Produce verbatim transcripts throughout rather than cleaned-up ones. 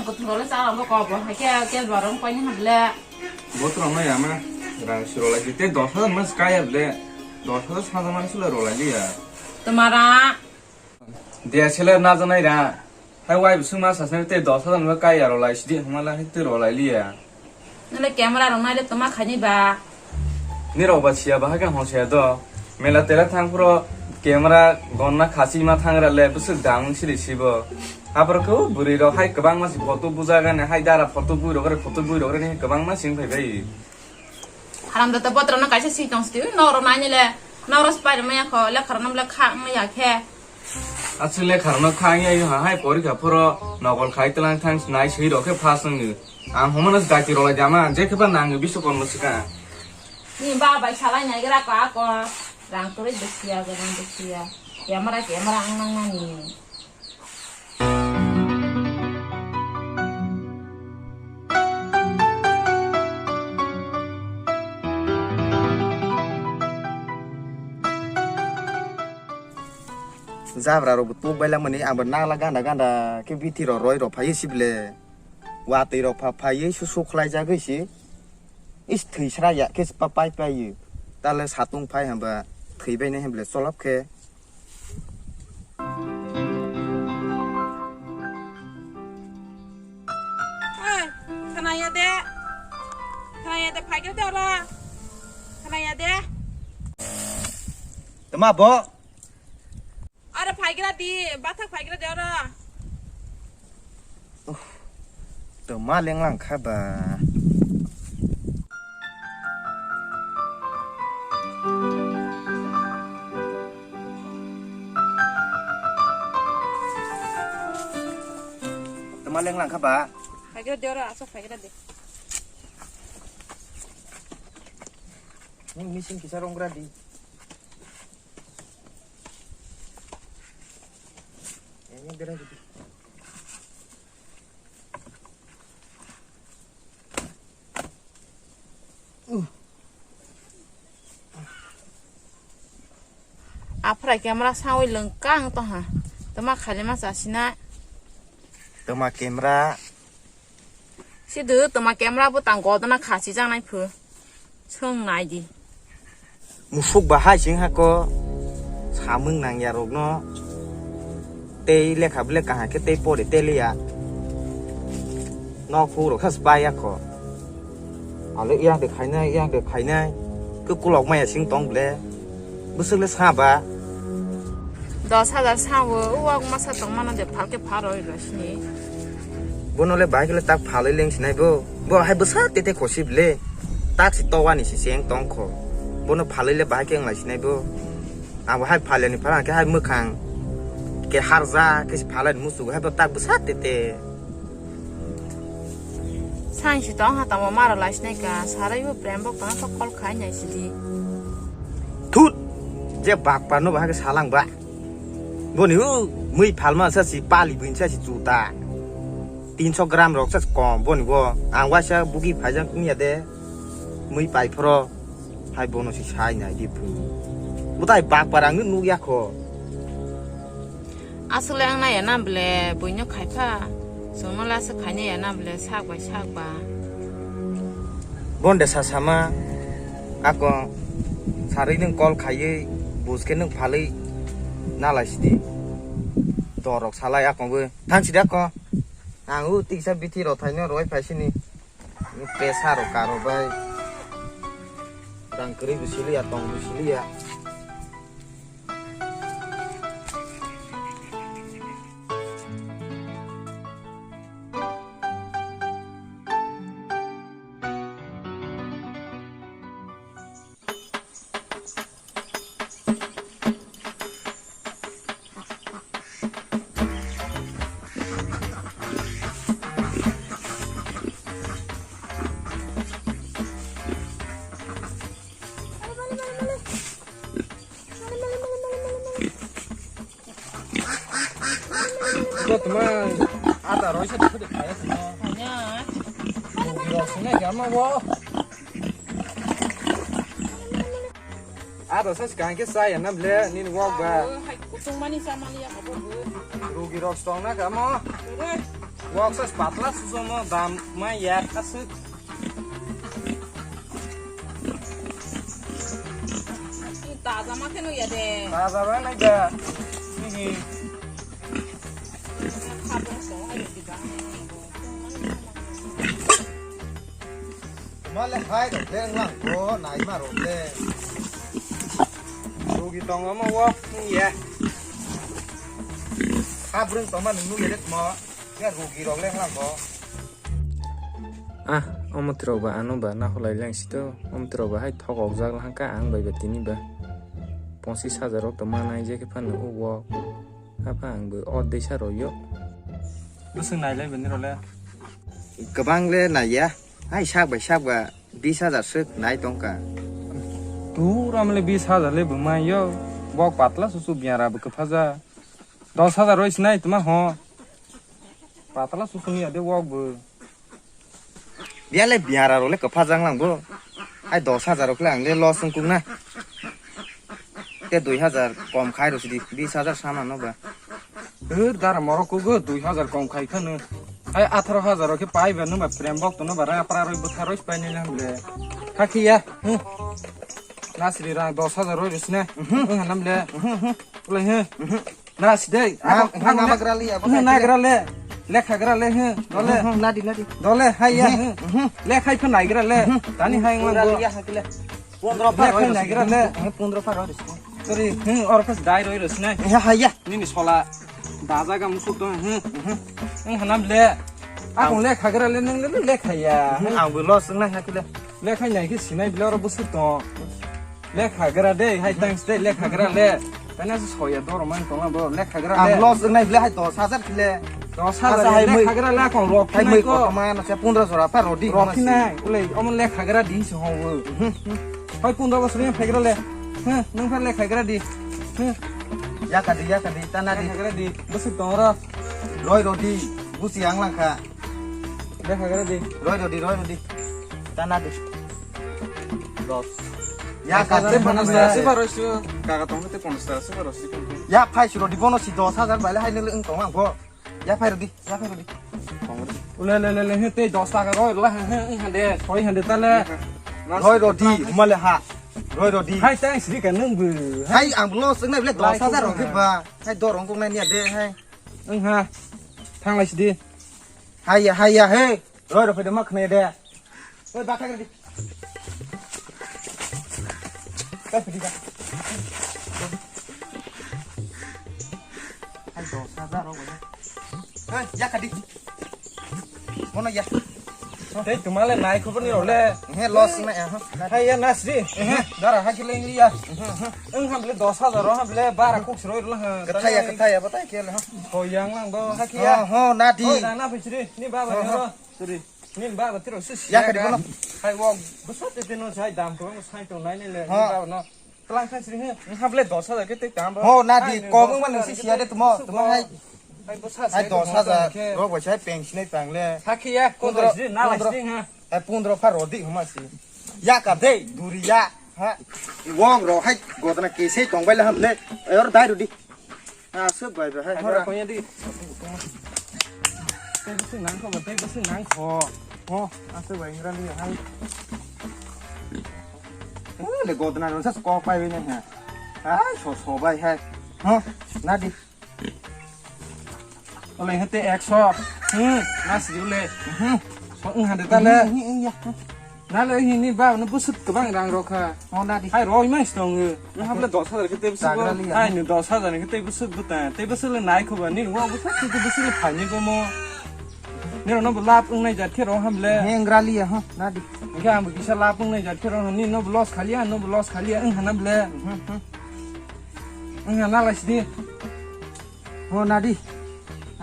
Bothorole cha rok ko bo, hai khe ke borok paini hable. Bothorok no yama rang siro lai te dos hajar mas kaya ble. Dos hajar saja mani sula ro lai liya. Tumara. Dia sele na janai ra. Hai wai bising ma sasne te dos hajar ma kaya ro lai sidi huma la hai te ro lai liya. Nale camera rok nai le toma khaini ba. Nirok ba siya ba hakhe hong siya do. Mela tela thang phuro camera gonna khasi ma thang ra le bwswk dang siri sibo. Haphar khe o bwrwi rok hai kwbangma si photo buja gane hai dara photo bui rok re photo bui rok re ni kwbangma sing phai bai. Haram da ta botra no kaisa si tong sti no ro nai le no ro spai ma ya kho le khara no le kha ma ya khe. Aswk lekha rokno kha wngya, hai porikha phoro nokol khai twlang thang nai swi rok khe pass wngwi. Ang homono jati rok lai jama, je khe ba nangwi bisu kon mwswkha. Ni ba bai salai nai gra ka ko, rang kwrwi bwsiya, rang bwsiya. Camera, camera ang nang nani. Jabra rok bo tuk bai langmani, ang bo nagla ganda ganda khe bithi rok roi rok phaiwi sible. Watwi rok pha phaiwi susu khlai jagwi si. Is thwi sra ya khe pa pai pai. Tale satung phai hamba thwi bai nai hable cholop khe. Oi, khwnaya de. Khwnaya de, phai khe de oro. Khwnaya de. Tama bo? Aro phaigra di, bathak phaigra di oro. Uff, toma lenglang kha ba. Toma lenglang kha ba. Phaigra di oro, aswk phaigra di. Nini machine kisa rongra di. Ini berai gitu. Uh. Aphra camera sawi lengkang to ha. Toma khali ma chasina. Toma camera. Sidu toma camera bo tang godona khasi janai phu. Song nai di. Musuk bahai sing hako samung nang ya rok no. Tei lekha bole kaham khe tei pore tei liya. Nok phuru khe spy ya kho. Ale yang de khainai, yang de khainai. Khe kulok maya sing tong ble. Bwswk le sa ba? Dos hajar sa o, o wak masa tong mano de phalke pharo ilo sini. Bono le bahai khe le tak phalwi leng sinai bo. Bo hai bwsa tete khosi ble. Tak si towa ni si seng tong kho. Bono phalwi le bahai khe wng lai sinai bo. Ang bo hai phalya ni phara khe hai mwkhang khe harja khe si phalai ni muchuk hai bo tak bwsa tete. Sain si tong ha tamo maro lai sinai ka, sarai bo prem bo kono to call khai nai sidi. Thut! Je bakpar no bahai khe salang ba. Boni u mui phalma sa si pali buin sa si chuta. Tinso gram rok sa si kom boni bo. Ang waisa bugi phaijak niya de. Mui pai phoro. Hai bono si sai nai di phu. Butai bakpar ang nuk ya kho. Aswk le ang naiya na ble buino khai pha. Chwngno le aswk khainai ya na ble sak bai sak ba. Bonde sa sama ako sarwi nwng call khaiwi buj khe nwng phalwi nalai sidi. Dorok salai ako bo. Thang sidi ako. Ang u tiksa bithi rothaino roi phaisini. Pressure rok karo bai. Rang kwrwi bo siliya, tong bo siliya. Yo, tuma, ada roi sa dikhe dikhe ya, tuma. Hanya. Yo, sini aja mau wo. Ada sa sekarang ke saya enam le, ni wok ba. Hai kutung mani sama liya abo bu. Rugi rok stong na kamo. Rugi. Box as patla susomo dam ma yak aswk. Taja ma kheno ya de. Taja ba nai da. Hihi. Khabong so hai di ba. Male hai rok le wnglang ko nai ma rok le. Rugi tongo mo wok ya. Habrung tongma nung nung yedek mo. Ya rugi rok le wnglang ko. Ah, omo tirok ba ano ba naholai lang sito. Omo tirok ba hai thok ok jak lang ka ang bai ba tini ba. Ponsis hajar rok to ma nai je ke phan o wok. Apa ang bo o desa royo. Bwswk nailai bini role. Kwbang le naiya. Hai sak bai sak ba bis hajar swk nai tongka. Tura mle bis hajar le bwmai yo. Bok patla susu biara bo kwphaja. Dos hajar roi sinai tuma ho. Patla susu ni ade wok bo. Biale biara rok le kwpha jang lang bo. Ai dos hajar rok le ang le loss wng kuk na. Te dui hajar kom khai rw sidi, bis hajar sama no ba. Dur dara morok kugo dui hajar kom khai khano. Ai atharo hajar rok khe pai ba no ba prem bok to no ba ra pra roi bwtha roi pai nai lang le. Hakhi ya. Nasri ra dos hajar roi rw sine. Wng hanam le. Ulai he. Na sidai. Na, na, na, na, bagra liya, bagra liya. Nagra le. Lekha gra le, he. Dole. Nadi, nadi. Dole, hai ya, he. Lekhai pha naigra le. Tani hai nglang go. Pondro pha roi naigra le. Pondro pha roi. Sorry, he, or pas dai roi ros na. Ya, hai ya. Nini sola. Daja ga musuk to, he. Ang hanam le. Aku lekha gra le, nang le, lekha ya. Ang bo loss nang hakile. Lekhai nai khe sinai bile oro busuk to. Lekha gra de, hai thanks de, lekha gra le. Tani asa soya doro man tongla bo, lekha gra le. Ang loss wngnai bile hai dos hajar kile. Dos hajar hai lekha gra le kong rok hai khinai mui ko. Kotoma na se pondro jora pa rodi rok khinai, ulai omo lekha gra di se hong wo. Hai pondro bosor ni phai gra le. He, nung pha lekha gra di. He. Yaka di, yaka di, tana di. Lekha gra di, busuk tong ro. Roi rodi, busi ang langkha. Lekha gra di. Roi rodi, roi rodi. Tana di. Dos. Ya, kate panas ta se baro sio. Kaga tong te panas ta se baro sio. Ya, phai siro di bono si dos hajar baile hai nele wng tong ang bo. Ya, phai rodi, ya, phai rodi. Ule, le, le, le, he, te dos taka roi, la, he, he, he, hande, soi hande ta le. Roi rodi, male ha. Roi rodi. Hai, thanks, di ka nung bu. Hai, ang loss nai bile dos hajar rok ba. Hai, dor ong kong nai ni de, hai. Wng ha. Thang lai si di. Hai ya, hai ya, he. Roi roi phai de ma khna de. Oi, ba khai di. Khai phidi ba. Hai dos hajar rok ba. Oi, ya ka di. Mono ya. Tei tumale nai khobor ni role. He loss na ya. Hai ya nasri. Dara ha kiling liya. Eng ham le dos hajar ro ham le bara kuk sroi rula ha. Kathai ya, kathai ya, batai ke le ha. Ho yang lang do ha kiya. Ho, ho, nadi. Ho, na, na, pisri. Ni baba ni ro. Sorry. Nin ba batiro sus. Ya, kadi bono. Hai wok. Bwsa te te no sai dam ko sai to nai ne le. Ha. Ni ba no. Tlang sai sri he. Hable dos hajar ke te kam ba. Ho, nadi, kobong mano si siya de tumo. Tumo hai. Hai bwsa hai dos hajar. Rok bai sai peng sinai pang le. Hakhi ya, ko dos din na lai sing ha. Hai pondro pha rodi huma si. Ya ka de, duri ya. Ha. Wok ro hai godana ke sei tong bai le ham le. Or dai rodi. Aswk bai bai hai. Hai, hora. Konya di. Tei bwswk nang kho, tei bwswk nang kho. Ho, aswk bai ingra li hai. Eh, le godna no sas kok bai bai nai ha. Hai, so so bai hai. Ho, nadi. Ole hete ekso. Hmm, nasi le. Hmm. So, hmm, hande ta le. Hmm, hmm, hmm, ya. Nale hini ba no busuk kwbang rang rokha. Ho, nadi. Hai roi mai stongo. No hable dos hajar ke te busuk. Jagra liya. Hai ni dos hajar ke te busuk buta. Te busuk le nai kho ba ni wo busuk te busuk le phani go mo. Ni no bo lap ung nai jat khe ro hable. Hengra liya ho, nadi. Ke ang bisa lap ung nai jat khe ro ni no loss khaliya, no loss khaliya ung hana ble. Hmm, hmm. Ung hana la sidi. Ho, nadi.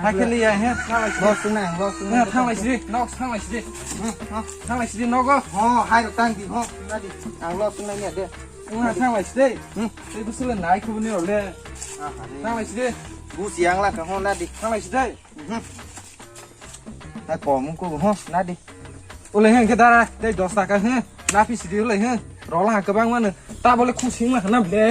Hakhe liya he, thanglai sidi. Loss wngnai, loss wngnai. Thanglai sidi, nok thanglai sidi. Hmm, hmm. Thanglai sidi nogo. Ho, hai rok tang di, ho, nadi. Ang loss wngnai niya de. Wngna thanglai sidi. Hmm. Tei bwswk le nai khubuni rok le. Ah, hari. Thanglai sidi. Busi ang laka, ho, nadi. Thanglai sidi. Hmm. Hai kom ko, ho, nadi. Ule heng khe dara, tei dos taka he. Napi sidi ule he. Rola ha kwbang mano. Ta bole khusing ma khana ble.